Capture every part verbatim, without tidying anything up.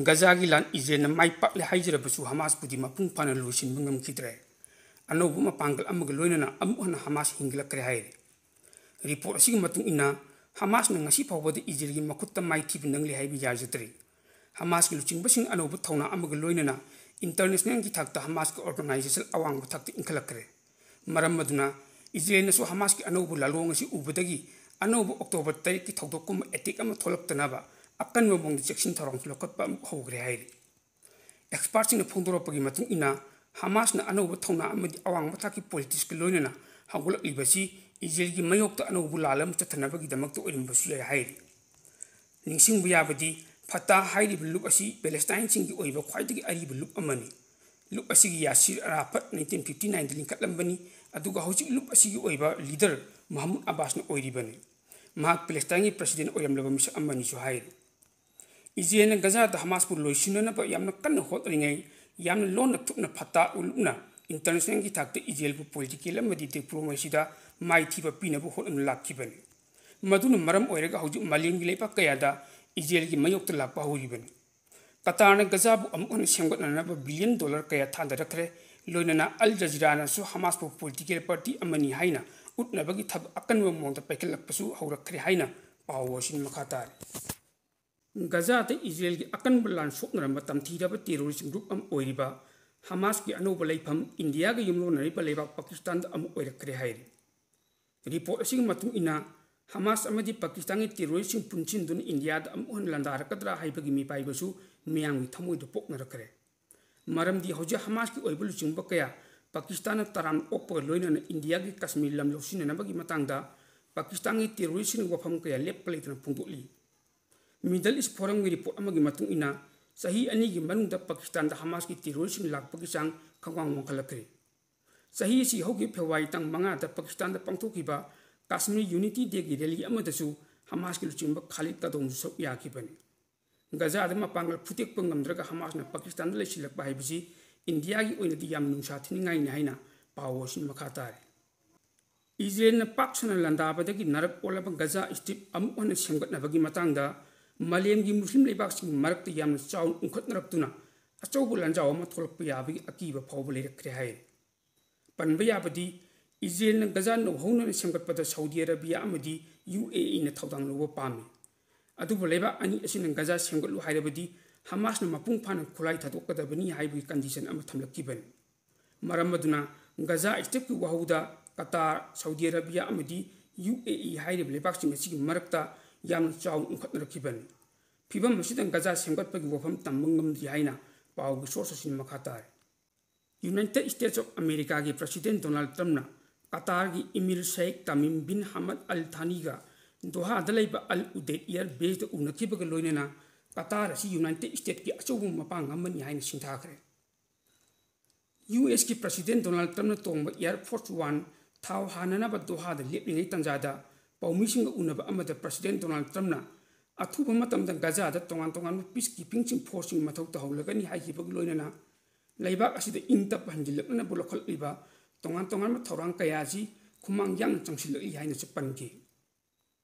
ꯒꯖꯥꯒꯤ ꯂꯥꯟ ꯏꯖꯔꯦꯜꯅ ꯃꯥꯏ ꯄꯥꯛꯂꯦ ꯍꯥꯏꯖꯔꯕꯁꯨ ꯍꯃꯥꯁꯄꯨꯗꯤ ꯃꯄꯨꯡ ꯐꯥꯅ ꯂꯣꯏꯁꯤꯟꯕ ꯉꯝꯈꯤꯗ꯭ꯔꯦ꯫ ꯑꯅꯧꯕ ꯃꯄꯥꯡꯒꯜ ꯑꯃꯒ ꯂꯣꯏꯅꯅ ꯑꯃꯨꯛ ꯍꯟꯅ ꯍꯃꯥꯁ ꯍꯤꯡꯒꯠꯂꯛꯈ꯭ꯔꯦ ꯍꯥꯏꯔꯤ꯫ ꯔꯤꯄꯣꯔꯠ ꯑꯁꯤꯒꯤ ꯃꯇꯨꯡ ꯏꯟꯅ, ꯍꯃꯥꯁꯅ ꯉꯁꯤ ꯐꯥꯎꯕꯗ ꯏꯖꯔꯦꯜꯒꯤ ꯃꯈꯨꯠꯇ ꯃꯥꯏꯊꯤꯕ ꯅꯪꯂꯦ ꯍꯥꯏꯕ ꯌꯥꯖꯗ꯭ꯔꯤ꯫ ꯍꯃꯥꯁꯀꯤ ꯂꯨꯆꯤꯡꯕꯁꯤꯡ ꯑꯅꯧꯕ ꯊꯧꯅꯥ ꯑꯃꯒ ꯂꯣꯏꯅꯅ ꯏꯟꯇꯔꯅꯦꯁꯅꯦꯜꯒꯤ ꯊꯥꯛꯇ ꯍꯃꯥꯁꯀꯤ ꯑꯣꯔꯒꯅꯥꯏꯖꯦꯁꯟ ꯑꯋꯥꯡꯕ ꯊꯥꯛꯇ ꯏꯟꯈꯠꯂꯛꯈ꯭ꯔꯦ꯫ ꯃꯔꯝ ꯑꯗꯨꯅ ꯏꯖꯔꯦꯜꯅꯁꯨ ꯍꯃꯥꯁꯀꯤ ꯑꯅꯧꯕ ꯂꯥꯂꯣꯡ ꯑꯁꯤ ꯎꯕꯗꯒꯤ ꯑꯅꯧꯕ ꯑꯣꯛꯇꯣꯕꯔ ꯇꯔꯦꯠꯀꯤ ꯊꯧꯗꯣꯛꯀꯨꯝꯕ ꯑꯦꯇꯦꯛ ꯑꯃ ꯊꯣꯛꯂꯛꯇꯅꯕ ꯑꯀꯟꯕ ꯃꯑꯣꯡꯗ ꯆꯦꯛꯁꯤꯟ ꯊꯧꯔꯥꯡ ꯂꯧꯈꯠꯄ ꯑꯃꯨꯛ ꯍꯧꯈ꯭ꯔꯦ ꯍꯥꯏꯔꯤ꯫ ꯑꯦꯛꯁꯄꯥꯔꯠꯁꯤꯡꯅ ꯐꯣꯡꯗꯣꯔꯛꯄꯒꯤ ꯃꯇꯨꯡ ꯏꯟꯅ, ꯍꯃꯥꯁꯅ ꯑꯅꯧꯕ ꯊꯧꯅꯥ ꯑꯃꯗꯤ ꯑꯋꯥꯡꯕ ꯊꯥꯛꯀꯤ ꯄꯣꯂꯤꯇꯤꯛꯁꯀ ꯂꯣꯏꯅꯅ ꯍꯧꯒꯠꯂꯛꯂꯤꯕꯁꯤ ꯏꯖꯔꯦꯜꯒꯤ ꯃꯥꯌꯣꯛꯇ ꯑꯅꯧꯕ ꯂꯥꯜ ꯑꯃ ꯆꯠꯊꯅꯕꯒꯤꯗꯃꯛꯇ ꯑꯣꯏꯔꯝꯕꯁꯨ ꯌꯥꯏ ꯍꯥꯏꯔꯤ꯫ ꯅꯤꯡꯁꯤꯡꯕ ꯌꯥꯕꯗꯤ, ꯐꯇꯥ ꯍꯥꯏꯔꯤꯕ ꯂꯨꯞ ꯑꯁꯤ ꯄꯦꯂꯦꯁꯇꯥꯏꯟꯁꯤꯡꯒꯤ ꯑꯣꯏꯕ ꯈ꯭ꯋꯥꯏꯗꯒꯤ ꯑꯔꯤꯕ ꯂꯨꯞ ꯑꯃꯅꯤ꯫ ꯂꯨꯞ ꯑꯁꯤꯒꯤ ꯌꯥꯁꯤꯔ ꯑꯔꯥꯐꯠ ꯅꯥꯏꯟꯇꯤꯟ ꯐꯤꯐꯇꯤ ꯅꯥꯏꯟꯗ ꯂꯤꯡꯈꯠꯂꯝꯕꯅꯤ, ꯑꯗꯨꯒ ꯍꯧꯖꯤꯛ ꯂꯨꯞ ꯑꯁꯤꯒꯤ ꯑꯣꯏꯕ ꯂꯤꯗꯔ ꯃꯍꯃꯨꯗ ꯑꯕꯥꯁꯅ ꯑꯣꯏꯔꯤꯕꯅꯤ꯫ ꯃꯍꯥꯛ ꯄꯦꯂꯦꯁꯇꯥꯏꯟꯒꯤ ꯄ꯭ꯔꯁꯤꯗꯦꯟ ꯑꯣꯏꯔꯝꯂꯕ ꯃꯤꯁꯛ ꯑꯃꯅꯤꯁꯨ ꯍꯥꯏꯔꯤ꯫ ꯏꯖꯔꯦꯜꯅ ꯒꯖꯥꯗ ꯍꯃꯥꯁꯄꯨ ꯂꯣꯏꯁꯤꯟꯅꯅꯕ ꯌꯥꯝꯅ ꯀꯟꯅ ꯍꯣꯠꯅꯔꯤꯉꯩ, ꯌꯥꯝꯅ ꯂꯣꯟꯅ ꯊꯨꯞꯅ ꯐꯇꯥ ꯎꯜ ꯂꯨꯞꯅ ꯏꯟꯇꯔꯅꯦꯁꯅꯦꯜꯒꯤ ꯊꯥꯛꯇ ꯏꯖꯔꯦꯜꯕꯨ ꯄꯣꯂꯤꯇꯤꯀꯦꯜ ꯑꯃꯗꯤ ꯗꯤꯄ꯭ꯂꯣꯃꯦꯁꯤꯗ ꯃꯥꯏꯊꯤꯕ ꯄꯤꯅꯕ ꯍꯣꯠꯅꯗꯨꯅ ꯂꯥꯛꯈꯤꯕꯅꯤ꯫ ꯃꯗꯨꯅ ꯃꯔꯝ ꯑꯣꯏꯔꯒ ꯍꯧꯖꯤꯛ ꯃꯥꯂꯦꯝꯒꯤ ꯂꯩꯕꯥꯛ ꯀꯌꯥꯗ ꯏꯖꯔꯦꯜꯒꯤ ꯃꯥꯌꯣꯛꯇ ꯂꯥꯛꯄ ꯍꯧꯔꯤꯕꯅꯤ꯫ ꯀꯇꯥꯔꯅ ꯒꯖꯥꯕꯨ ꯑꯃꯨꯛ ꯍꯟꯅ ꯁꯦꯝꯒꯠꯅꯅꯕ ꯕꯤꯂꯤꯌꯟ ꯗꯣꯂꯔ ꯀꯌꯥ ꯊꯥꯗꯔꯛꯈ꯭ꯔꯦ, ꯂꯣꯏꯅꯅ ꯑꯜ ꯖꯖꯤꯔꯥꯅꯁꯨ ꯍꯃꯥꯁꯄꯨ ꯄꯣꯂꯤꯇꯤꯀꯦꯜ ꯄꯥꯔꯇꯤ ꯑꯃꯅꯤ ꯍꯥꯏꯅ ꯎꯠꯅꯕꯒꯤ ꯊꯕꯛ ꯑꯀꯟꯕ ꯃꯑꯣꯡꯗ ꯄꯥꯏꯈꯠꯂꯛꯄꯁꯨ ꯍꯧꯔꯛꯈ꯭ꯔꯦ ꯍꯥꯏꯅ ꯄꯥꯎ ꯑꯁꯤꯅ ꯃꯈꯥ ꯇꯥꯔꯤ꯫ ꯒꯖꯥꯗ ꯏꯖꯔꯦꯜꯒꯤ ꯑꯀꯟꯕ ꯂꯥꯟ ꯁꯣꯛꯅꯔꯝꯕ ꯇꯝꯊꯤꯔꯕ ꯇꯦꯔꯣꯔꯤꯁ ꯒ꯭ꯔꯨꯞ ꯑꯃ ꯑꯣꯏꯔꯤꯕ ꯍꯃꯥꯁꯀꯤ ꯑꯅꯧꯕ ꯂꯩꯐꯝ ꯏꯟꯗꯤꯌꯥꯒ ꯌꯨꯝꯂꯣꯟꯅꯔꯤꯕ ꯂꯩꯕꯥꯛ ꯄꯥꯀꯤꯁꯇꯥꯟꯗ ꯑꯃꯨꯛ ꯑꯣꯏꯔꯛꯈ꯭ꯔꯦ ꯍꯥꯏꯔꯤ꯫ ꯔꯤꯄꯣꯔꯠ ꯑꯁꯤꯒꯤ ꯃꯇꯨꯡ ꯏꯟꯅ, ꯍꯃꯥꯁ ꯑꯃꯗꯤ ꯄꯥꯀꯤꯁꯇꯥꯟꯒꯤ ꯇꯦꯔꯣꯔꯤꯁꯁꯤꯡ ꯄꯨꯟꯁꯤꯟꯗꯨꯅ ꯏꯟꯗꯤꯌꯥꯗ ꯑꯃꯨꯛ ꯍꯟꯅ ꯂꯥꯟꯗꯥꯔꯛꯀꯗ꯭ꯔꯥ ꯍꯥꯏꯕꯒꯤ ꯃꯤꯄꯥꯏꯕꯁꯨ ꯃꯤꯌꯥꯝꯒꯤ ꯊꯃꯣꯏꯗ ꯄꯣꯛꯅꯔꯛꯈ꯭ꯔꯦ꯫ ꯃꯔꯝꯗꯤ ꯍꯧꯖꯤꯛ ꯍꯃꯥꯁꯀꯤ ꯑꯣꯏꯕ ꯂꯨꯆꯤꯡꯕ ꯀꯌꯥ ꯄꯥꯀꯤꯁꯇꯥꯟꯅ ꯇꯔꯥꯝꯅ ꯑꯣꯛꯄꯒ ꯂꯣꯏꯅꯅ ꯏꯟꯗꯤꯌꯥꯒꯤ ꯀꯥꯁꯃꯤꯔ ꯂꯝ ꯂꯧꯁꯤꯟꯅꯅꯕꯒꯤ ꯃꯇꯥꯡꯗ ꯄꯥꯀꯤꯁꯇꯥꯟꯒꯤ ꯇꯦꯔꯣꯔꯤꯁꯁꯤꯡꯅ ꯋꯥꯐꯝ ꯀꯌꯥ ꯂꯦꯞꯄ ꯂꯩꯇꯅ ꯐꯣꯡꯗꯣꯛꯂꯤ꯫ ꯃꯤꯗꯜ ꯏꯁ ꯐꯣꯔꯝꯒꯤ ꯔꯤꯄꯣꯔꯠ ꯑꯃꯒꯤ ꯃꯇꯨꯡ ꯏꯟꯅ, ꯆꯍꯤ ꯑꯅꯤꯒꯤ ꯃꯅꯨꯡꯗ ꯄꯥꯀꯤꯁꯇꯥꯟꯗ ꯍꯃꯥꯁꯀꯤ ꯇꯦꯔꯣꯔꯤꯁꯁꯤꯡ ꯂꯥꯛꯄꯒꯤ ꯆꯥꯡ ꯈꯪꯋꯥꯡ ꯋꯥꯡꯈꯠꯂꯛꯈ꯭ꯔꯦ꯫ ꯆꯍꯤ ꯑꯁꯤ ꯍꯧꯈꯤꯕ ꯐꯦꯕ꯭ꯔꯨꯋꯥꯔꯤ ꯇꯥꯡ ꯃꯉꯥꯗ ꯄꯥꯀꯤꯁꯇꯥꯟꯗ ꯄꯥꯡꯊꯣꯛꯈꯤꯕ ꯀꯥꯁꯃꯤꯔ ꯌꯨꯅꯤꯇꯤ ꯗꯦꯒꯤ ꯔꯦꯂꯤ ꯑꯃꯗꯁꯨ ꯍꯃꯥꯁꯀꯤ ꯂꯨꯆꯤꯡꯕ ꯈꯥꯂꯤꯗ ꯀꯥꯗꯣꯡꯁꯨ ꯁꯔꯨꯛ ꯌꯥꯈꯤꯕꯅꯤ꯫ ꯒꯖꯥꯗ ꯃꯄꯥꯡꯒꯜ ꯐꯨꯇꯦꯛꯄ ꯉꯝꯗ꯭ꯔꯒ ꯍꯃꯥꯁꯅ ꯄꯥꯀꯤꯁꯇꯥꯟꯗ ꯂꯩꯁꯤꯜꯂꯛꯄ ꯍꯥꯏꯕꯁꯤ ꯏꯟꯗꯤꯌꯥꯒꯤ ꯑꯣꯏꯅꯗꯤ ꯌꯥꯝꯅ ꯅꯨꯡꯁꯥ ꯊꯤꯅꯤꯡꯉꯥꯏꯅꯤ ꯍꯥꯏꯅ ꯄꯥꯎ ꯑꯁꯤꯅ ꯃꯈꯥ ꯇꯥꯔꯤ꯫ ꯏꯖꯔꯦꯜꯅ ꯄꯥꯛ ꯁꯟꯅ ꯂꯥꯟꯗꯥꯕꯗꯒꯤ ꯅꯔꯛ ꯑꯣꯜꯂꯕ ꯒꯖꯥ ꯁ꯭ꯇ꯭ꯔꯤꯞ ꯑꯃꯨꯛ ꯍꯟꯅ ꯁꯦꯝꯒꯠꯅꯕꯒꯤ ꯃꯇꯥꯡꯗ ꯃꯥꯂꯦꯝꯒꯤ ꯃꯨꯁꯂꯤꯝ ꯂꯩꯕꯥꯛꯁꯤꯡꯒꯤ ꯃꯔꯛꯇ ꯌꯥꯝꯅ ꯆꯥꯎꯅ ꯎꯪꯈꯠꯅꯔꯛꯇꯨꯅ ꯑꯆꯧꯕ ꯂꯥꯟꯖꯥꯎ ꯑꯃ ꯊꯣꯛꯂꯛꯄ ꯌꯥꯕꯒꯤ ꯑꯀꯤꯕ ꯐꯥꯎꯕ ꯂꯩꯔꯛꯈ꯭ꯔꯦ ꯍꯥꯏꯔꯤ꯫ ꯄꯟꯕ ꯌꯥꯕꯗꯤ, ꯏꯖꯔꯦꯜꯅ ꯒꯖꯥ ꯅꯧꯍꯧꯅꯅ ꯁꯦꯝꯒꯠꯄꯗ ꯁꯥꯎꯗꯤ ꯑꯔꯥꯕꯤꯌꯥ ꯑꯃꯗꯤ ꯌꯨ ꯑꯦ ꯏꯅ ꯊꯧꯗꯥꯡ ꯂꯧꯕ ꯄꯥꯝꯃꯤ꯫ ꯑꯗꯨꯕꯨ ꯂꯩꯕꯥꯛ ꯑꯅꯤ ꯑꯁꯤꯅ ꯒꯖꯥ ꯁꯦꯝꯒꯠꯂꯨ ꯍꯥꯏꯔꯕꯗꯤ ꯍꯃꯥꯁꯅ ꯃꯄꯨꯡ ꯐꯥꯅ ꯈꯨꯠꯂꯥꯏ ꯊꯥꯗꯣꯛꯀꯗꯕꯅꯤ ꯍꯥꯏꯕꯒꯤ ꯀꯟꯗꯤꯁꯟ ꯑꯃ ꯊꯝꯂꯛꯈꯤꯕꯅꯤ꯫ ꯃꯔꯝ ꯑꯗꯨꯅ ꯒꯖꯥ ꯁ꯭ꯇ꯭ꯔꯤꯞꯀꯤ ꯋꯥꯍꯧꯗ ꯀꯇꯥꯔ, ꯁꯥꯎꯗꯤ ꯑꯔꯥꯕꯤꯌꯥ ꯑꯃꯗꯤ ꯌꯨ ꯑꯦ ꯏ ꯍꯥꯏꯔꯤꯕ ꯂꯩꯕꯥꯛꯁꯤꯡ ꯑꯁꯤꯒꯤ ꯃꯔꯛꯇ ꯌꯥꯝꯅ ꯆꯥꯎꯅ ꯎꯪꯈꯠꯅꯔꯛꯈꯤꯕꯅꯤ꯫ ꯐꯤꯚꯝ ꯑꯁꯤꯗ ꯒꯖꯥ ꯁꯦꯝꯒꯠꯄꯒꯤ ꯋꯥꯐꯝ ꯇꯝꯕ ꯉꯝꯗ꯭ꯔꯤ ꯍꯥꯏꯅ ꯄꯥꯎꯒꯤ ꯁꯣꯔꯁ ꯑꯁꯤꯅ ꯃꯈꯥ ꯇꯥꯔꯤ꯫ ꯌꯨꯅꯥꯏꯇꯦꯗ ꯁ꯭ꯇꯦꯠꯁ ꯑꯣꯐ ꯑꯃꯦꯔꯤꯀꯥꯒꯤ ꯄ꯭ꯔꯁꯤꯗꯦꯟ ꯗꯣꯅꯥꯜꯗ ꯇ꯭ꯔꯝꯞꯅ ꯀꯇꯥꯔꯒꯤ ꯏꯃꯤꯔ ꯁꯦꯈ ꯇꯃꯤꯝ ꯕꯤꯟ ꯍꯃꯗ ꯑꯜ ꯊꯥꯅꯤꯒ ꯗꯣꯍꯥꯗ ꯂꯩꯕ ꯑꯜ ꯎꯗꯦꯗ ꯑꯦꯌꯔ ꯕꯦꯁꯇ ꯎꯅꯈꯤꯕꯒ ꯂꯣꯏꯅꯅ ꯀꯇꯥꯔ ꯑꯁꯤ ꯌꯨꯅꯥꯏꯇꯦꯗ ꯁ꯭ꯇꯦꯠꯁꯀꯤ ꯑꯆꯧꯕ ꯃꯄꯥꯡ ꯑꯃꯅꯤ ꯍꯥꯏꯅ ꯁꯤꯡꯊꯥꯈ꯭ꯔꯦ꯫ ꯌꯨ ꯑꯦꯁꯀꯤ ꯄ꯭ꯔꯁꯤꯗꯦꯟ ꯗꯣꯅꯥꯜꯗ ꯇ꯭ꯔꯝꯞꯅ ꯇꯣꯡꯕ ꯑꯦꯌꯔ ꯐꯣꯔꯁ ꯋꯥꯟ ꯊꯥꯎ ꯍꯥꯟꯅꯅꯕ ꯗꯣꯍꯥꯗ ꯂꯦꯞꯂꯤꯉꯩ ꯇꯥꯟꯖꯥꯗ ꯄꯥꯎꯃꯤꯁꯤꯡꯒ ꯎꯅꯕ ꯑꯃꯗ ꯄ꯭ꯔꯁꯤꯗꯦꯟ ꯗꯣꯅꯥꯜꯗ ꯇ꯭ꯔꯝꯞꯅ ꯑꯊꯨꯕ ꯃꯇꯝꯗ ꯒꯖꯥꯗ ꯇꯣꯉꯥꯟ ꯇꯣꯉꯥꯟꯕ ꯄꯤꯁ ꯀꯤꯄꯤꯡꯁꯤꯡ ꯐꯣꯔꯁꯁꯤꯡ ꯃꯊꯧ ꯇꯧꯍꯜꯂꯒꯅꯤ ꯍꯥꯏꯈꯤꯕꯒ ꯂꯣꯏꯅꯅ ꯂꯩꯕꯥꯛ ꯑꯁꯤꯗ ꯏꯪ ꯇꯞꯄ ꯍꯟꯖꯤꯜꯂꯛꯅꯅꯕ ꯂꯧꯈꯠꯂꯤꯕ ꯇꯣꯉꯥꯟ ꯇꯣꯉꯥꯟꯕ ꯊꯧꯔꯥꯡ ꯀꯌꯥ ꯑꯁꯤ ꯈꯨꯃꯥꯡ ꯌꯥꯡꯅ ꯆꯪꯁꯤꯜꯂꯛꯂꯤ ꯍꯥꯏꯅꯁꯨ ꯄꯟꯈꯤ꯫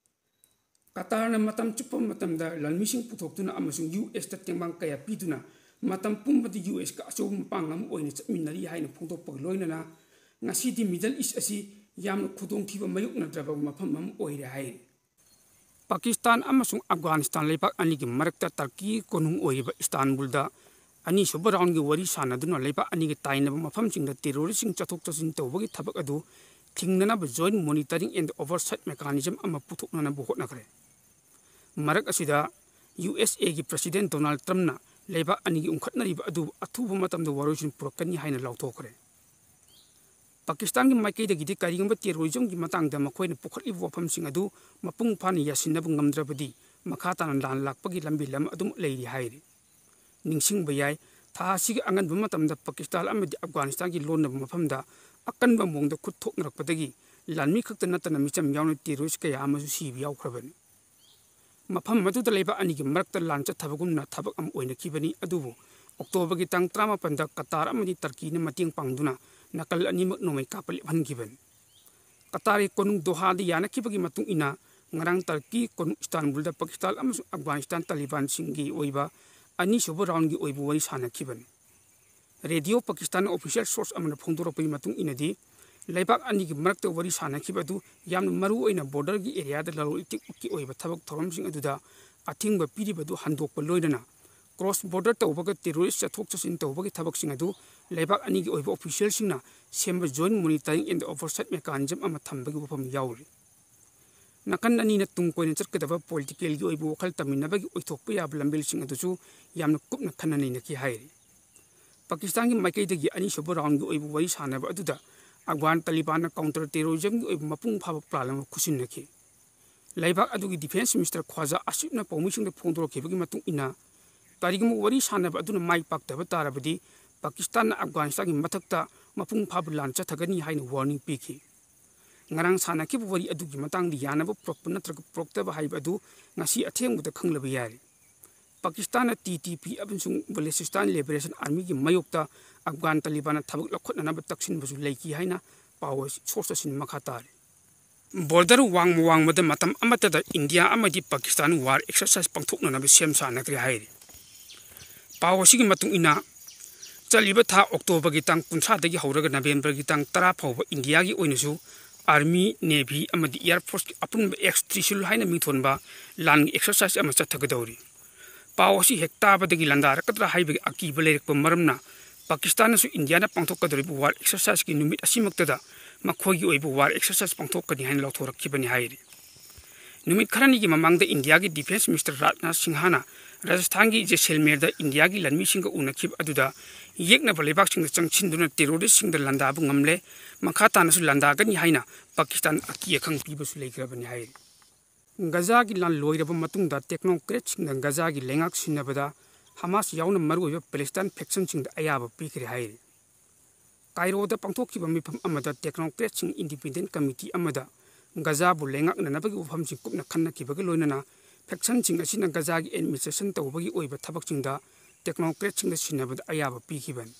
ꯀꯇꯥꯔꯅ ꯃꯇꯝ ꯆꯨꯞꯄ ꯃꯇꯝꯗ ꯂꯥꯟꯃꯤꯁꯤꯡ ꯄꯨꯊꯣꯛꯇꯨꯅ ꯑꯃꯁꯨꯡ ꯌꯨ ꯑꯦꯁꯇ ꯇꯦꯡꯕꯥꯡ ꯀꯌꯥ ꯄꯤꯗꯨꯅ ꯃꯇꯝ ꯄꯨꯝꯕꯗ ꯌꯨ ꯑꯦꯁꯀ ꯑꯆꯧꯕ ꯃꯄꯥꯡ ꯑꯃ ꯑꯣꯏꯅ ꯆꯠꯃꯤꯟꯅꯔꯤ ꯍꯥꯏꯅ ꯐꯣꯡꯗꯣꯛꯄꯒ ꯂꯣꯏꯅꯅ ꯉꯁꯤꯗꯤ ꯃꯤꯗꯜ ꯏꯁ ꯑꯁꯤ ꯌꯥꯝꯅ ꯈꯨꯗꯣꯡꯊꯤꯕ ꯃꯥꯌꯣꯛꯅꯗ꯭ꯔꯕ ꯃꯐꯝ ꯑꯃ ꯑꯣꯏꯔꯦ ꯍꯥꯏꯔꯤ꯫ ꯄꯥꯀꯤꯁꯇꯥꯟ ꯑꯃꯁꯨꯡ ꯑꯐꯒꯥꯅꯤꯁꯇꯥꯟ ꯂꯩꯕꯥꯛ ꯑꯅꯤꯒꯤ ꯃꯔꯛꯇ ꯇꯔꯀꯤꯒꯤ ꯀꯣꯅꯨꯡ ꯑꯣꯏꯔꯤꯕ ꯏꯁꯇꯥꯟꯕꯨꯜꯗ ꯑꯅꯤꯁꯨꯕ ꯔꯥꯎꯟꯒꯤ ꯋꯥꯔꯤ ꯁꯥꯟꯅꯗꯨꯅ ꯂꯩꯕꯥꯛ ꯑꯅꯤꯒꯤ ꯇꯥꯏꯅꯕ ꯃꯐꯝꯁꯤꯡꯗ ꯇꯦꯔꯣꯔꯤꯁꯁꯤꯡ ꯆꯠꯊꯣꯛ ꯆꯠꯁꯤꯟ ꯇꯧꯕꯒꯤ ꯊꯕꯛ ꯑꯗꯨ ꯊꯤꯡꯅꯅꯕ Joint Monitoring and Oversight Mechanism ꯑꯃ ꯄꯨꯊꯣꯛꯅꯅꯕ ꯍꯣꯠꯅꯈ꯭ꯔꯦ꯫ ꯃꯔꯛ ꯑꯁꯤꯗ ꯌꯨ ꯑꯦꯁ ꯑꯦꯒꯤ ꯄ꯭ꯔꯁꯤꯗꯦꯟ ꯗꯣꯅꯥꯜꯗ ꯇ꯭ꯔꯝꯞꯅ ꯂꯩꯕꯥꯛ ꯑꯅꯤꯒꯤ ꯎꯪꯈꯠꯅꯔꯤꯕ ꯑꯗꯨ ꯑꯊꯨꯕ ꯃꯇꯝꯗ ꯋꯥꯔꯣꯏꯁꯤꯟ ꯄꯨꯔꯛꯀꯅꯤ ꯍꯥꯏꯅ ꯂꯥꯎꯊꯣꯛꯈ꯭ꯔꯦ꯫ ꯄꯥꯀꯤꯁꯇꯥꯟꯒꯤ ꯃꯥꯏꯀꯩꯗꯒꯤꯗꯤ ꯀꯔꯤꯒꯨꯝꯕ ꯇꯦꯔꯣꯔꯤꯖꯝꯒꯤ ꯃꯇꯥꯡꯗ ꯃꯈꯣꯏꯅ ꯄꯨꯈꯠꯂꯤꯕ ꯋꯥꯐꯝꯁꯤꯡ ꯑꯗꯨ ꯃꯄꯨꯡ ꯐꯥꯅ ꯌꯥꯁꯤꯟꯅꯕ ꯉꯝꯗ꯭ꯔꯕꯗꯤ ꯃꯈꯥ ꯇꯥꯅ ꯂꯥꯟ ꯂꯥꯛꯄꯒꯤ ꯂꯝꯕꯤ ꯂꯝ ꯑꯗꯨꯃꯛ ꯂꯩꯔꯤ ꯍꯥꯏꯔꯤ꯫ ꯅꯤꯡꯁꯤꯡꯕ ꯌꯥꯏ, ꯊꯥ ꯑꯁꯤꯒꯤ ꯑꯉꯟꯕ ꯃꯇꯝꯗ ꯄꯥꯀꯤꯁꯇꯥꯟ ꯑꯃꯗꯤ ꯑꯐꯒꯥꯅꯤꯁꯇꯥꯟꯒꯤ ꯂꯣꯟꯅꯕ ꯃꯐꯝꯗ ꯑꯀꯟꯕ ꯃꯑꯣꯡꯗ ꯈꯨꯠ ꯊꯣꯛꯅꯔꯛꯄꯗꯒꯤ ꯂꯥꯟꯃꯤ ꯈꯛꯇ ꯅꯠꯇꯅ ꯃꯤꯆꯝ ꯌꯥꯎꯅ ꯇꯦꯔꯣꯔꯤꯁ ꯀꯌꯥ ꯑꯃꯁꯨ ꯁꯤꯕ ꯌꯥꯎꯈ꯭ꯔꯕꯅꯤ꯫ ꯃꯐꯝ ꯑꯗꯨꯗ ꯂꯩꯕꯥꯛ ꯑꯅꯤꯒꯤ ꯃꯔꯛꯇ ꯂꯥꯟ ꯆꯠꯊꯕꯒꯨꯝꯅ ꯊꯕꯛ ꯑꯃ ꯑꯣꯏꯅꯈꯤꯕꯅꯤ, ꯑꯗꯨꯕꯨ ꯑꯣꯛꯇꯣꯕꯔꯒꯤ ꯇꯥꯡ ꯇꯔꯥꯃꯥꯄꯟꯗ ꯀꯇꯥꯔ ꯑꯃꯗꯤ ꯇꯔꯀꯤꯅ ꯃꯇꯦꯡ ꯄꯥꯡꯗꯨꯅ ꯅꯥꯀꯜ ꯑꯅꯤꯃꯛ ꯅꯣꯡꯃꯩ ꯀꯥꯞꯄ ꯂꯦꯞꯍꯟꯈꯤꯕꯅꯤ꯫ ꯀꯇꯥꯔꯒꯤ ꯀꯣꯅꯨꯡ ꯗꯣꯍꯥꯗ ꯌꯥꯅꯈꯤꯕꯒꯤ ꯃꯇꯨꯡ ꯏꯟꯅ ꯉꯔꯥꯡ ꯇꯔꯀꯤ ꯀꯣꯅꯨꯡ ꯏꯁꯇꯥꯟꯕꯨꯜꯗ ꯄꯥꯀꯤꯁꯇꯥꯟ ꯑꯃꯁꯨꯡ ꯑꯐꯒꯥꯅꯤꯁꯇꯥꯟ ꯇꯥꯂꯤꯕꯥꯟꯁꯤꯡꯒꯤ ꯑꯣꯏꯕ ꯑꯅꯤꯁꯨꯕ ꯔꯥꯎꯟꯒꯤ ꯑꯣꯏꯕ ꯋꯥꯔꯤ ꯁꯥꯅꯈꯤꯕꯅꯤ꯫ ꯔꯦꯗꯤꯑꯣ ꯄꯥꯀꯤꯁꯇꯥꯟ ꯑꯣꯐꯤꯁꯤꯌꯦꯜ ꯁꯣꯔꯁ ꯑꯃꯅ ꯐꯣꯡꯗꯣꯔꯛꯄꯒꯤ ꯃꯇꯨꯡ ꯏꯟꯅꯗꯤ, ꯂꯩꯕꯥꯛ ꯑꯅꯤꯒꯤ ꯃꯔꯛꯇ ꯋꯥꯔꯤ ꯁꯥꯅꯈꯤꯕ ꯑꯗꯨ ꯌꯥꯝꯅ ꯃꯔꯨ ꯑꯣꯏꯅ ꯕꯣꯔꯗꯔꯒꯤ ꯑꯦꯔꯤꯌꯥꯗ ꯂꯂꯣꯟ ꯏꯇꯤꯛꯀꯤ ꯑꯣꯏꯕ ꯊꯕꯛ ꯊꯧꯔꯝꯁꯤꯡ ꯑꯗꯨꯗ ꯑꯊꯤꯡꯕ ꯄꯤꯔꯤꯕ ꯑꯗꯨ ꯍꯟꯗꯣꯛꯄ ꯂꯣꯏꯅꯅ ꯀ꯭ꯔꯣꯁ ꯕꯣꯔꯗꯔ ꯇꯧꯕꯒ ꯇꯦꯔꯣꯔꯤꯁ ꯆꯠꯊꯣꯛ ꯆꯠꯁꯤꯟ ꯇꯧꯕꯒꯤ ꯊꯕꯛꯁꯤꯡ ꯑꯗꯨ ꯂꯩꯕꯥꯛ ꯑꯅꯤꯒꯤ ꯑꯣꯏꯕ ꯑꯣꯐꯤꯁꯤꯌꯦꯜꯁꯤꯡꯅ ꯁꯦꯝꯕ ꯖꯣꯏꯟ ꯃꯣꯅꯤꯇꯔꯤꯡ ꯑꯦꯟ ꯑꯣꯚꯔꯁꯥꯏꯠ ꯃꯦꯀꯥꯅꯤꯖꯝ ꯑꯃ ꯊꯝꯕꯒꯤ ꯋꯥꯐꯝ ꯌꯥꯎꯔꯤ꯫ ꯅꯥꯀꯟ ꯑꯅꯤꯅ ꯇꯨꯡ ꯀꯣꯏꯅ ꯆꯠꯀꯗꯕ ꯄꯣꯂꯤꯇꯤꯀꯦꯜꯒꯤ ꯑꯣꯏꯕ ꯋꯥꯈꯜ ꯇꯝꯃꯤꯟꯅꯕꯒꯤ ꯑꯣꯏꯊꯣꯛꯄ ꯌꯥꯕ ꯂꯝꯕꯦꯜꯁꯤꯡ ꯑꯗꯨꯁꯨ ꯌꯥꯝꯅ ꯀꯨꯞꯅ ꯈꯟꯅ ꯅꯩꯅꯈꯤ ꯍꯥꯏꯔꯤ꯫ ꯄꯥꯀꯤꯁꯇꯥꯟꯒꯤ ꯃꯥꯏꯀꯩꯗꯒꯤ ꯑꯅꯤꯁꯨꯕ ꯔꯥꯎꯟꯒꯤ ꯑꯣꯏꯕ ꯋꯥꯔꯤ ꯁꯥꯟꯅꯕ ꯑꯗꯨꯗ ꯑꯐꯒꯥꯟ ꯇꯥꯂꯤꯕꯥꯟꯅ ꯀꯥꯎꯟꯇꯔ ꯇꯦꯔꯣꯔꯤꯖꯝꯒꯤ ꯑꯣꯏꯕ ꯃꯄꯨꯡ ꯐꯥꯕ ꯄ꯭ꯂꯥꯟ ꯑꯃ ꯈꯨꯠꯁꯤꯟꯅꯈꯤ꯫ ꯂꯩꯕꯥꯛ ꯑꯗꯨꯒꯤ ꯗꯤꯐꯦꯟꯁ ꯃꯤꯅꯤꯁꯇꯔ ꯈ꯭ꯋꯥꯖꯥ ꯑꯁꯤꯐꯅ ꯄꯥꯎꯃꯤꯁꯤꯡꯗ ꯐꯣꯡꯗꯣꯔꯛꯈꯤꯕꯒꯤ ꯃꯇꯨꯡ ꯏꯟꯅ, ꯀꯔꯤꯒꯨꯝꯕ ꯋꯥꯔꯤ ꯁꯥꯟꯅꯕ ꯑꯗꯨꯅ ꯃꯥꯏ ꯄꯥꯛꯇꯕ ꯇꯥꯔꯕꯗꯤ ꯄꯥꯀꯤꯁꯇꯥꯟꯅ ꯑꯐꯒꯥꯅꯤꯁꯇꯥꯟꯒꯤ ꯃꯊꯛꯇ ꯃꯄꯨꯡ ꯐꯥꯕ ꯂꯥꯟ ꯆꯠꯊꯒꯅꯤ ꯍꯥꯏꯅ ꯋꯥꯔꯅꯤꯡ ꯄꯤꯈꯤ꯫ ꯉꯔꯥꯡ ꯁꯥꯟꯅꯈꯤꯕ ꯋꯥꯔꯤ ꯑꯗꯨꯒꯤ ꯃꯇꯥꯡꯗ ꯌꯥꯅꯕ ꯄꯨꯔꯛꯄ ꯅꯠꯇ꯭ꯔꯒ ꯄꯨꯔꯛꯇꯕ ꯍꯥꯏꯕ ꯑꯗꯨ ꯉꯁꯤ ꯑꯊꯦꯡꯕꯗ ꯈꯪꯂꯕ ꯌꯥꯔꯦ꯫ ꯄꯥꯀꯤꯁꯇꯥꯟꯅ ꯇꯤ ꯇꯤ ꯄꯤ ꯑꯃꯁꯨꯡ ꯕꯂꯨꯆꯤꯁꯇꯥꯟ ꯂꯤꯕꯔꯦꯁꯟ ꯑꯥꯔꯃꯤꯒꯤ ꯃꯥꯌꯣꯛꯇ ꯑꯐꯒꯥꯟ ꯇꯥꯂꯤꯕꯥꯟꯅ ꯊꯕꯛ ꯂꯧꯈꯠꯅꯅꯕ ꯇꯛꯁꯤꯟꯕꯁꯨ ꯂꯩꯈꯤ ꯍꯥꯏꯅ ꯄꯥꯎ ꯁꯣꯔꯁ ꯑꯁꯤꯅ ꯃꯈꯥ ꯇꯥꯔꯤ꯫ ꯕꯣꯔꯗꯔ ꯋꯥꯡꯃ ꯋꯥꯡꯃꯗ ꯃꯇꯝ ꯑꯃꯠꯇꯗ ꯏꯟꯗꯤꯌꯥ ꯑꯃꯗꯤ ꯄꯥꯀꯤꯁꯇꯥꯟ ꯋꯥꯔ ꯑꯦꯛꯁꯔꯁꯥꯏꯁ ꯄꯥꯡꯊꯣꯛꯅꯅꯕ ꯁꯦꯝ ꯁꯥꯅꯈ꯭ꯔꯦ ꯍꯥꯏꯔꯤ꯫ ꯄꯥꯎ ꯑꯁꯤꯒꯤ ꯃꯇꯨꯡ ꯏꯟꯅ, ꯆꯠꯂꯤꯕ ꯊꯥ ꯑꯣꯛꯇꯣꯕꯔꯒꯤ ꯇꯥꯡ ꯀꯨꯟꯊ꯭ꯔꯥꯗꯒꯤ ꯍꯧꯔꯒ ꯅꯕꯦꯝꯕꯔꯒꯤ ꯇꯥꯡ ꯇꯔꯥ ꯐꯥꯎꯕ ꯏꯟꯗꯤꯌꯥꯒꯤ ꯑꯣꯏꯅꯁꯨ ꯑꯥꯔꯃꯤ, ꯅꯦꯚꯤ ꯑꯃꯗꯤ ꯑꯦꯌꯔ ꯐꯣꯔꯁꯀꯤ ꯑꯄꯨꯟꯕ ꯑꯦꯛꯁ ꯇ꯭ꯔꯤꯁꯨꯜ ꯍꯥꯏꯅ ꯃꯤꯡꯊꯣꯟꯕ ꯂꯥꯟꯒꯤ ꯑꯦꯛꯁꯔꯁꯥꯏꯁ ꯑꯃ ꯆꯠꯊꯒꯗꯧꯔꯤ꯫ ꯄꯥꯎ ꯑꯁꯤ ꯍꯦꯛ ꯇꯥꯕꯗꯒꯤ ꯂꯥꯟꯗꯥꯔꯛꯀꯗ꯭ꯔꯥ ꯍꯥꯏꯕꯒꯤ ꯑꯀꯤꯕ ꯂꯩꯔꯛꯄ ꯃꯔꯝꯅ ꯄꯥꯀꯤꯁꯇꯥꯟꯅꯁꯨ ꯏꯟꯗꯤꯌꯥꯅ ꯄꯥꯡꯊꯣꯛꯀꯗꯧꯔꯤꯕ ꯋꯥꯔ ꯑꯦꯛꯁꯔꯁꯥꯏꯁꯀꯤ ꯅꯨꯃꯤꯠ ꯑꯁꯤꯃꯛꯇꯗ ꯃꯈꯣꯏꯒꯤ ꯑꯣꯏꯕ ꯋꯥꯔ ꯑꯦꯛꯁꯔꯁꯥꯏꯁ ꯄꯥꯡꯊꯣꯛꯀꯅꯤ ꯍꯥꯏꯅ ꯂꯥꯎꯊꯣꯔꯛꯈꯤꯕꯅꯤ ꯍꯥꯏꯔꯤ꯫ ꯅꯨꯃꯤꯠ ꯈꯔꯅꯤꯒꯤ ꯃꯃꯥꯡꯗ ꯏꯟꯗꯤꯌꯥꯒꯤ ꯗꯤꯐꯦꯟꯁ ꯃꯤꯅꯤꯁꯇꯔ ꯔꯥꯖꯅꯥꯊ ꯁꯤꯡꯍꯅ ꯔꯥꯖꯁꯊꯥꯟꯒꯤ ꯖꯦꯁꯦꯜꯃꯦꯔꯗ ꯏꯟꯗꯤꯌꯥꯒꯤ ꯂꯥꯟꯃꯤꯁꯤꯡꯒ ꯎꯅꯈꯤꯕ ꯑꯗꯨꯗ ꯌꯦꯛꯅꯕ ꯂꯩꯕꯥꯛꯁꯤꯡꯗ ꯆꯪꯁꯤꯟꯗꯨꯅ ꯇꯦꯔꯣꯔꯤꯁꯁꯤꯡꯗ ꯂꯥꯟꯗꯥꯕ ꯉꯝꯂꯦ, ꯃꯈꯥ ꯇꯥꯅꯁꯨ ꯂꯥꯟꯗꯥꯒꯅꯤ ꯍꯥꯏꯅ ꯄꯥꯀꯤꯁꯇꯥꯟ ꯑꯀꯤ ꯑꯈꯪ ꯄꯤꯕꯁꯨ ꯂꯩꯈ꯭ꯔꯕꯅꯤ ꯍꯥꯏꯔꯤ꯫ ꯒꯖꯥꯒꯤ ꯂꯥꯟ ꯂꯣꯏꯔꯕ ꯃꯇꯨꯡꯗ ꯇꯦꯛꯅꯣꯀ꯭ꯔꯦꯠꯁꯤꯡꯅ ꯒꯖꯥꯒꯤ ꯂꯩꯉꯥꯛ ꯁꯤꯟꯅꯕꯗ ꯍꯃꯥꯁ ꯌꯥꯎꯅ ꯃꯔꯨꯑꯣꯏꯕ ꯄꯦꯂꯦꯁꯇꯥꯏꯟ ꯐꯦꯛꯁꯟꯁꯤꯡꯗ ꯑꯌꯥꯕ ꯄꯤꯈ꯭ꯔꯦ ꯍꯥꯏꯔꯤ꯫ ꯀꯥꯏꯔꯣꯗ ꯄꯥꯡꯊꯣꯛꯈꯤꯕ ꯃꯤꯐꯝ ꯑꯃꯗ ꯇꯦꯛꯅꯣꯀ꯭ꯔꯦꯠꯁꯤꯡ ꯏꯟꯗꯤꯄꯦꯟꯗꯦꯟ ꯀꯃꯤꯇꯤ ꯑꯃꯗ ꯒꯖꯥꯕꯨ ꯂꯩꯉꯥꯛꯅꯅꯕꯒꯤ ꯋꯥꯐꯝꯁꯤꯡ ꯀꯨꯞꯅ ꯈꯟꯅꯈꯤꯕꯒ ꯂꯣꯏꯅꯅ ꯐꯦꯛꯁꯟꯁꯤꯡ ꯑꯁꯤꯅ ꯒꯖꯥꯒꯤ ꯑꯦꯗꯃꯤꯅꯤꯁꯇ꯭ꯔꯦꯁꯟ ꯇꯧꯕꯒꯤ ꯑꯣꯏꯕ ꯊꯕꯛꯁꯤꯡꯗ ꯇꯦꯛꯅꯣꯀ꯭ꯔꯦꯠꯁꯤꯡꯗ ꯁꯤꯟꯅꯕꯗ ꯑꯌꯥꯕ ꯄꯤꯈꯤꯕꯅꯤ꯫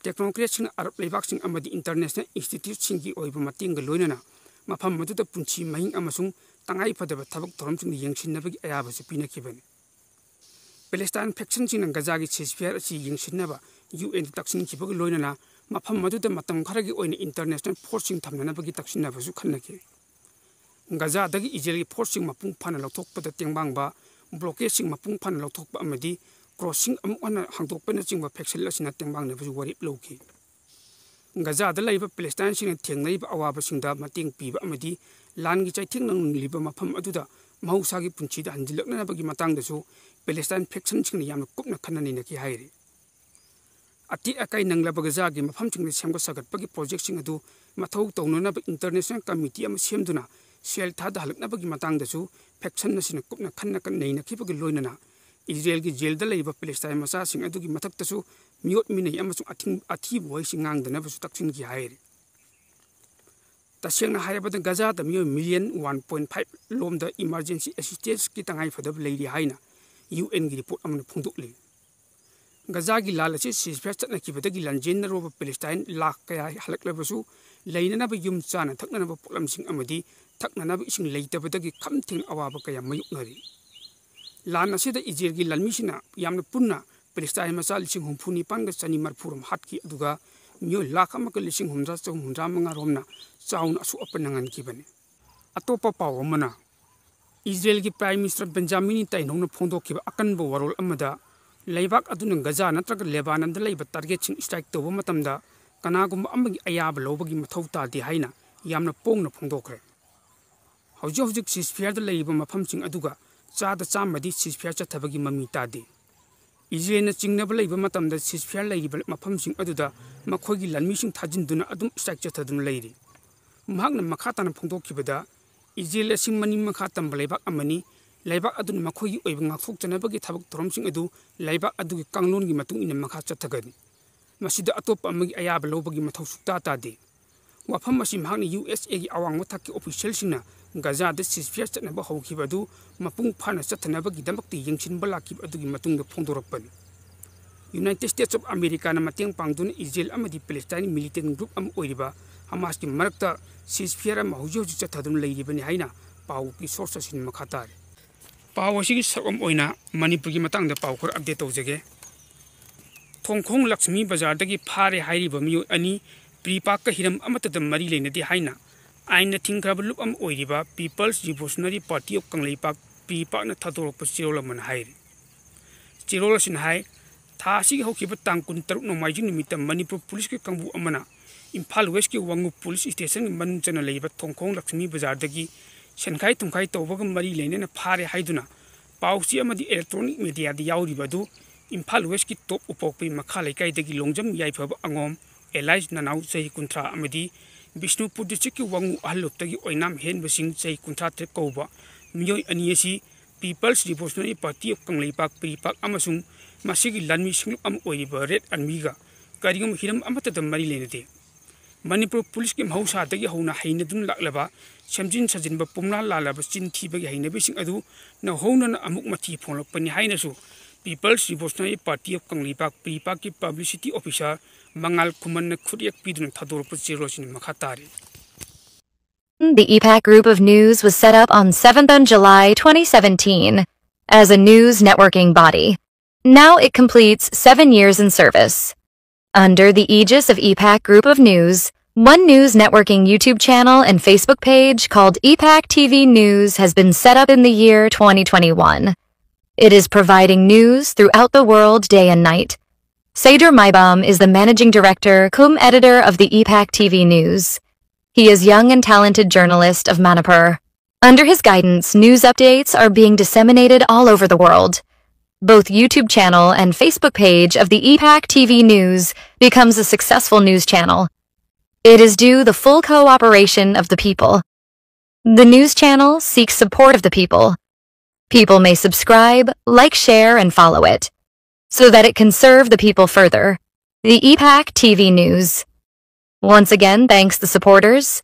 ꯇꯦꯛꯅꯣꯀ꯭ꯔꯦꯠꯁꯤꯡꯅ ꯑꯔꯕ ꯂꯩꯕꯥꯛꯁꯤꯡ ꯑꯃꯗꯤ ꯏꯟꯇꯔꯅꯦꯁꯅꯦꯜ ꯏꯟꯁꯇꯤꯇ꯭ꯌꯨꯠꯁꯤꯡꯒꯤ ꯑꯣꯏꯕ ꯃꯇꯦꯡꯒ ꯂꯣꯏꯅꯅ ꯃꯐꯝ ꯑꯗꯨꯗ ꯄꯨꯟꯁꯤ ꯃꯍꯤꯡ ꯑꯃꯁꯨꯡ ꯇꯉꯥꯏ ꯐꯗꯕ ꯊꯕꯛ ꯊꯧꯔꯝꯁꯤꯡꯗ ꯌꯦꯡꯁꯤꯟꯅꯕꯒꯤ ꯑꯌꯥꯕꯁꯨ ꯄꯤꯅꯈꯤꯕꯅꯤ꯫ ꯄꯦꯂꯦꯁꯇꯥꯏꯟ factionꯁꯤꯡꯅ ꯒꯖꯥꯒꯤ ceasefire ꯑꯁꯤ ꯌꯦꯡꯁꯤꯟꯅꯕ UNꯗ ꯇꯛꯁꯤꯟꯈꯤꯕꯒ ꯂꯣꯏꯅꯅ ꯃꯐꯝ ꯑꯗꯨꯗ ꯃꯇꯝ ꯈꯔꯒꯤ ꯑꯣꯏꯅ international forceꯁꯤꯡ ꯊꯝꯅꯅꯕꯒꯤ ꯇꯛꯁꯤꯟꯅꯕꯁꯨ ꯈꯟꯅꯈꯤ꯫ ꯒꯖꯥꯗꯒꯤ ꯏꯖꯔꯦꯜꯒꯤ forceꯁꯤꯡ ꯃꯄꯨꯡ ꯐꯥꯅ ꯂꯧꯊꯣꯛꯄꯗ ꯇꯦꯡꯕꯥꯡꯕ, blockadesꯁꯤꯡ ꯃꯄꯨꯡ ꯐꯥꯅ ꯂꯧꯊꯣꯛꯄ ꯑꯃꯗꯤ crossing ꯑꯃꯨꯛ ꯍꯟꯅ ꯍꯥꯡꯗꯣꯛꯄꯅꯆꯤꯡꯕ faction ꯑꯁꯤꯅ ꯇꯦꯡꯕꯥꯡꯅꯕꯁꯨ ꯋꯥꯔꯦꯞ ꯂꯧꯈꯤ꯫ ꯒꯖꯥꯗ ꯂꯩꯕ ꯄꯦꯂꯦꯁꯇꯥꯏꯟꯁꯤꯡꯅ ꯊꯦꯡꯅꯔꯤꯕ ꯑꯋꯥꯕꯁꯤꯡꯗ ꯃꯇꯦꯡ ꯄꯤꯕ ꯑꯃꯗꯤ ꯂꯥꯟꯒꯤ ꯆꯩꯊꯦꯡ ꯅꯪꯂꯤꯕ ꯃꯐꯝ ꯑꯗꯨꯗ ꯃꯍꯧꯁꯥꯒꯤ ꯄꯨꯟꯁꯤꯗ ꯍꯟꯖꯤꯜꯂꯛꯅꯅꯕꯒꯤ ꯃꯇꯥꯡꯗꯁꯨ ꯄꯦꯂꯦꯁꯇꯥꯏꯟ factionꯁꯤꯡꯅ ꯌꯥꯝꯅ ꯀꯨꯞꯅ ꯈꯟꯅ ꯅꯩꯅꯈꯤ ꯍꯥꯏꯔꯤ꯫ ꯑꯇꯦꯛ ꯑꯀꯥꯏ ꯅꯪꯂꯕ ꯒꯖꯥꯒꯤ ꯃꯐꯝꯁꯤꯡꯗ ꯁꯦꯝꯒꯠ ꯁꯥꯒꯠꯄꯒꯤ projectꯁꯤꯡ ꯑꯗꯨ ꯃꯊꯧ ꯇꯧꯅꯅꯕ international committee ꯑꯃ ꯁꯦꯝꯗꯨꯅ ꯁꯦꯜ ꯊꯥꯗꯍꯜꯂꯛꯅꯕꯒꯤ ꯃꯇꯥꯡꯗꯁꯨ faction ꯑꯁꯤꯅ ꯀꯨꯞꯅ ꯈꯟꯅ ꯅꯩꯅꯈꯤꯕꯒ ꯂꯣꯏꯅꯅ ꯏꯖꯔꯦꯜꯒꯤ ꯖꯦꯜꯗ ꯂꯩꯕ ꯄꯦꯂꯦꯁꯇꯥꯏꯟ ꯃꯆꯥꯁꯤꯡ ꯑꯗꯨꯒꯤ ꯃꯊꯛꯇꯁꯨ ꯃꯤꯑꯣꯠ ꯃꯤꯅꯩ ꯑꯃꯁꯨꯡ ꯑꯊꯤꯡ-, ꯑꯊꯤꯕ ꯋꯥꯍꯩꯁꯤꯡ ꯉꯥꯡꯗꯅꯕꯁꯨ ꯇꯛꯁꯤꯟꯈꯤ ꯍꯥꯏꯔꯤ꯫ ꯇꯁꯦꯡꯅ ꯍꯥꯏꯔꯕꯗ ꯒꯖꯥꯗ ꯃꯤꯑꯣꯏ million one point five ꯂꯣꯝꯗ emergency assistanceꯀꯤ ꯇꯉꯥꯏ ꯐꯗꯕ ꯂꯩꯔꯤ ꯍꯥꯏꯅ UNꯒꯤ report ꯑꯃꯅ ꯐꯣꯡꯗꯣꯛꯂꯤ꯫ ꯒꯖꯥꯒꯤ ꯂꯥꯟ ꯑꯁꯤ ceasefire ꯆꯠꯅꯈꯤꯕꯗꯒꯤ ꯂꯥꯟꯖꯦꯟꯅꯔꯨꯕ ꯄꯦꯂꯦꯁꯇꯥꯏꯟ ꯂꯥꯈ ꯀꯌꯥ ꯍꯜꯂꯛꯂꯕꯁꯨ ꯂꯩꯅꯅꯕ ꯌꯨꯝ, ꯆꯥꯅ ꯊꯛꯅꯅꯕ ꯄꯣꯠꯂꯝꯁꯤꯡ ꯑꯃꯗꯤ ꯊꯛꯅꯅꯕ ꯏꯁꯤꯡ ꯂꯩꯇꯕꯗꯒꯤ ꯈꯝ ꯊꯦꯡꯅ ꯑꯋꯥꯕ ꯀꯌꯥ ꯃꯥꯌꯣꯛꯅꯔꯤ꯫ ꯂꯥꯟ ꯑꯁꯤꯗ ꯏꯖꯔꯦꯜꯒꯤ ꯂꯥꯟꯃꯤꯁꯤꯡꯅ ꯌꯥꯝꯅ ꯄꯨꯟꯅ ꯄꯦꯂꯦꯁꯇꯥꯏꯟ ꯃꯆꯥ ꯂꯤꯁꯤꯡ ꯍꯨꯝꯐꯨ ꯅꯤꯄꯥꯟꯒ ꯆꯅꯤ ꯃꯔꯤꯐꯨ ꯔꯣꯝ ꯍꯥꯠꯈꯤ, ꯑꯗꯨꯒ ꯃꯤꯑꯣꯏ ꯂꯥꯈ ꯑꯃꯒ ꯂꯤꯁꯤꯡ ꯍꯨꯝꯗ꯭ꯔꯥ ꯆꯍꯨꯝ ꯍꯨꯝꯗ꯭ꯔꯥ ꯃꯉꯥ ꯔꯣꯝꯅ ꯆꯥꯎꯅ ꯑꯁꯣꯛ ꯑꯄꯟ ꯅꯪꯍꯟꯈꯤꯕꯅꯤ꯫ ꯑꯇꯣꯞꯄ ꯄꯥꯎ ꯑꯃꯅ, ꯏꯖꯔꯦꯜꯒꯤ Prime Minister ꯕꯦꯟꯖꯥꯃꯤꯟ ꯅꯦꯇꯥꯟꯌꯥꯍꯨꯅ ꯐꯣꯡꯗꯣꯛꯈꯤꯕ ꯑꯀꯟꯕ ꯋꯥꯔꯣꯜ ꯑꯃꯗ, ꯂꯩꯕꯥꯛ ꯑꯗꯨꯅ ꯒꯖꯥ ꯅꯠꯇ꯭ꯔꯒ ꯂꯦꯕꯥꯅꯟꯗ ꯂꯩꯕ targetꯁꯤꯡ strike ꯇꯧꯕ ꯃꯇꯝꯗ ꯀꯅꯥꯒꯨꯝꯕ ꯑꯃꯒꯤ ꯑꯌꯥꯕ ꯂꯧꯕꯒꯤ ꯃꯊꯧ ꯇꯥꯗꯦ ꯍꯥꯏꯅ ꯌꯥꯝꯅ ꯄꯣꯡꯅ ꯐꯣꯡꯗꯣꯛꯈ꯭ꯔꯦ꯫ ꯍꯧꯖꯤꯛ ꯍꯧꯖꯤꯛ ceasefireꯗ ꯂꯩꯔꯤꯕ ꯃꯐꯝꯁꯤꯡ ꯑꯗꯨꯒ ꯆꯥꯗ ꯆꯥꯝꯃꯗꯤ ceasefire ꯆꯠꯊꯕꯒꯤ ꯃꯃꯤ ꯇꯥꯗꯦ꯫ ꯏꯖꯔꯦꯜꯅ ꯆꯤꯡꯅꯕ ꯂꯩꯕ ꯃꯇꯝꯗ ceasefire ꯂꯩꯔꯤꯕ ꯃꯐꯝꯁꯤꯡ ꯑꯗꯨꯗ ꯃꯈꯣꯏꯒꯤ ꯂꯥꯟꯃꯤꯁꯤꯡ ꯊꯥꯖꯤꯟꯗꯨꯅ ꯑꯗꯨꯝ strike ꯆꯠꯊꯗꯨꯅ ꯂꯩꯔꯤ꯫ ꯃꯍꯥꯛꯅ ꯃꯈꯥ ꯇꯥꯅ ꯐꯣꯡꯗꯣꯛꯈꯤꯕꯗ, ꯏꯖꯔꯦꯜ ꯑꯁꯤ ꯃꯅꯤꯡ ꯃꯈꯥ ꯇꯝꯕ ꯂꯩꯕꯥꯛ ꯑꯃꯅꯤ꯫ ꯂꯩꯕꯥꯛ ꯑꯗꯨꯅ ꯃꯈꯣꯏꯒꯤ ꯑꯣꯏꯕ ꯉꯥꯛꯊꯣꯛꯆꯅꯕꯒꯤ ꯊꯕꯛ ꯊꯧꯔꯝꯁꯤꯡ ꯑꯗꯨ ꯂꯩꯕꯥꯛ ꯑꯗꯨꯒꯤ ꯀꯥꯡꯂꯣꯟꯒꯤ ꯃꯇꯨꯡ ꯏꯟꯅ ꯃꯈꯥ ꯆꯠꯊꯒꯅꯤ꯫ ꯃꯁꯤꯗ ꯑꯇꯣꯞꯄ ꯑꯃꯒꯤ ꯑꯌꯥꯕ ꯂꯧꯕꯒꯤ ꯃꯊꯧ ꯁꯨꯛꯇꯥ ꯇꯥꯗꯦ꯫ ꯋꯥꯐꯝ ꯑꯁꯤ ꯃꯍꯥꯛꯅ USAꯒꯤ ꯑꯋꯥꯡꯕ ꯊꯥꯛꯀꯤ officialꯁꯤꯡꯅ ꯒꯖꯥꯗ ceasefire ꯆꯠꯅꯕ ꯍꯧꯈꯤꯕ ꯑꯗꯨ ꯃꯄꯨꯡ ꯐꯥꯅ ꯆꯠꯊꯅꯕꯒꯤꯗꯃꯛꯇ ꯌꯦꯡꯁꯤꯟꯕ ꯂꯥꯛꯈꯤꯕ ꯑꯗꯨꯒꯤ ꯃꯇꯨꯡꯗ ꯐꯣꯡꯗꯣꯔꯛꯄꯅꯤ꯫ United States of Americaꯅ ꯃꯇꯦꯡ ꯄꯥꯡꯗꯨꯅ ꯏꯖꯔꯦꯜ ꯑꯃꯗꯤ ꯄꯦꯂꯦꯁꯇꯥꯏꯟ militant group ꯑꯃ ꯑꯣꯏꯔꯤꯕ ꯍꯃꯥꯁꯀꯤ ꯃꯔꯛꯇ ceasefire ꯑꯃ ꯍꯧꯖꯤꯛ ꯍꯧꯖꯤꯛ ꯆꯠꯊꯗꯨꯅ ꯂꯩꯔꯤꯕꯅꯤ ꯍꯥꯏꯅ ꯄꯥꯎꯒꯤ ꯁꯣꯔꯁ ꯑꯁꯤꯅ ꯃꯈꯥ ꯇꯥꯔꯦ꯫ ꯄꯥꯎ ꯑꯁꯤꯒꯤ ꯁꯔꯨꯛ ꯑꯃ ꯑꯣꯏꯅ ꯃꯅꯤꯄꯨꯔꯒꯤ ꯃꯇꯥꯡꯗ ꯄꯥꯎ ꯈꯔ ꯑꯞꯗꯦꯠ ꯇꯧꯖꯒꯦ꯫ ꯊꯣꯡꯈꯣꯡ ꯂꯛꯁꯃꯤ ꯕꯖꯥꯔꯗꯒꯤ ꯐꯥꯔꯦ ꯍꯥꯏꯔꯤꯕ ꯃꯤꯑꯣꯏ ꯑꯅꯤ ꯄ꯭ꯔꯤꯄꯥꯛꯀ ꯍꯤꯔꯝ ꯑꯃꯠꯇꯗ ꯃꯔꯤ ꯂꯩꯅꯗꯦ ꯍꯥꯏꯅ ꯑꯥꯏꯟꯅ ꯊꯤꯡꯈ꯭ꯔꯕ ꯂꯨꯞ ꯑꯃ ꯑꯣꯏꯔꯤꯕ People's Revolutionary Party of Kangleipak, ꯄ꯭ꯔꯤꯄꯥꯛꯅ ꯊꯥꯗꯣꯔꯛꯄ ꯆꯦꯔꯣꯜ ꯑꯃꯅ ꯍꯥꯏꯔꯤ꯫ ꯆꯦꯔꯣꯜ ꯑꯁꯤꯅ ꯍꯥꯏ, ꯊꯥ ꯑꯁꯤꯒꯤ ꯍꯧꯈꯤꯕ ꯇꯥꯡ ꯀꯨꯟꯇꯔꯨꯛ ꯅꯣꯡꯃꯥꯏꯖꯤꯡ ꯅꯨꯃꯤꯠꯇ ꯃꯅꯤꯄꯨꯔ ꯄꯨꯂꯤꯁꯀꯤ ꯀꯥꯡꯕꯨ ꯑꯃꯅ ꯏꯝꯐꯥꯜ ꯋꯦꯁꯀꯤ ꯋꯥꯉꯨ ꯄꯨꯂꯤꯁ ꯁ꯭ꯇꯦꯁꯟꯒꯤ ꯃꯅꯨꯡ ꯆꯟꯅ ꯂꯩꯕ ꯊꯣꯡꯈꯣꯡ ꯂꯛꯁꯃꯤ ꯕꯖꯥꯔꯗꯒꯤ ꯁꯦꯟꯈꯥꯏ ꯊꯨꯝꯈꯥꯏ ꯇꯧꯕꯒ ꯃꯔꯤ ꯂꯩꯅꯅ ꯐꯥꯔꯦ ꯍꯥꯏꯗꯨꯅ ꯄꯥꯎ ꯆꯦ ꯑꯃꯗꯤ ꯏꯂꯦꯛꯇ꯭ꯔꯣꯅꯤꯛ ꯃꯦꯗꯤꯌꯥꯗ ꯌꯥꯎꯔꯤꯕ ꯑꯗꯨ ꯏꯝꯐꯥꯜ ꯋꯦꯁꯀꯤ ꯇꯣꯞ ꯎꯄꯣꯛꯄꯤ ꯃꯈꯥ ꯂꯩꯀꯥꯏꯗꯒꯤ ꯂꯣꯡꯖꯝ ꯌꯥꯏꯐꯕ ꯑꯉꯣꯝ ꯑꯦꯂꯥꯏꯁ ꯅꯅꯥꯎ ꯆꯍꯤ ꯀꯨꯟꯊ꯭ꯔꯥ ꯑꯃꯗꯤ ꯕꯤꯁꯅꯨꯄꯨꯔ ꯗꯤꯁꯇ꯭ꯔꯤꯛꯀꯤ ꯋꯥꯉꯨ ꯑꯍꯜ ꯂꯨꯞꯇꯒꯤ ꯑꯣꯏꯅꯥꯝ ꯍꯦꯟꯕꯁꯤꯡ ꯆꯍꯤ ꯀꯨꯟꯊ꯭ꯔꯥ ꯇꯔꯦꯠ ꯀꯧꯕ ꯃꯤꯑꯣꯏ ꯑꯅꯤ ꯑꯁꯤ People's Revolutionary Party of Kangleipak, ꯄ꯭ꯔꯤꯄꯥꯛ ꯑꯃꯁꯨꯡ ꯃꯁꯤꯒꯤ ꯂꯥꯟꯃꯤ ꯁꯤꯡꯂꯨꯞ ꯑꯃ ꯑꯣꯏꯔꯤꯕ ꯔꯦꯗ ꯑꯥꯔꯃꯤꯒ ꯀꯔꯤꯒꯨꯝꯕ ꯍꯤꯔꯝ ꯑꯃꯠꯇꯗ ꯃꯔꯤ ꯂꯩꯅꯗꯦ꯫ ꯃꯅꯤꯄꯨꯔ ꯄꯨꯂꯤꯁꯀꯤ ꯃꯍꯧꯁꯥꯗꯒꯤ ꯍꯧꯅ ꯍꯩꯅꯗꯨꯅ ꯂꯥꯛꯂꯕ ꯁꯦꯝꯖꯤꯟ ꯁꯥꯖꯤꯟꯕ ꯄꯨꯝꯂꯥ ꯂꯥꯜꯂꯕ ꯆꯤꯟ ꯊꯤꯕꯒꯤ ꯍꯩꯅꯕꯤꯁꯤꯡ ꯑꯗꯨ ꯅꯧꯍꯧꯅꯅ ꯑꯃꯨꯛ ꯃꯊꯤ ꯐꯣꯡꯂꯛꯄꯅꯤ ꯍꯥꯏꯅꯁꯨ People's Revolutionary Party of Kangleipak, ꯄ꯭ꯔꯤꯄꯥꯛꯀꯤ ꯄꯕ꯭ꯂꯤꯁꯤꯇꯤ ꯑꯣꯐꯤꯁꯥꯔ ꯃꯉꯥꯜ ꯈꯨꯃꯟꯅ ꯈꯨꯠꯌꯦꯛ ꯄꯤꯗꯨꯅ ꯊꯥꯗꯣꯔꯛꯄ ꯆꯦꯔꯣꯜꯁꯤꯅ ꯃꯈꯥ ꯇꯥꯔꯤ꯫ The EPAC Group of News was set up on seventh of July twenty seventeen as a news networking body. Now it completes seven years in service. Under the aegis of EPAC Group of News, One News Networking YouTube channel and Facebook page called EPAC T V News has been set up in the year twenty twenty-one. It is providing news throughout the world day and night. Seder Maibam is the managing director cum editor of the EPAC T V News. He is young and talented journalist of Manipur. Under his guidance, news updates are being disseminated all over the world. Both YouTube channel and Facebook page of the EPAC T V News becomes a successful news channel. It is due the full cooperation of the people. The news channel seeks support of the people. People may subscribe, like, share, and follow it so that it can serve the people further. The EPAC T V News. Once again, thanks the supporters.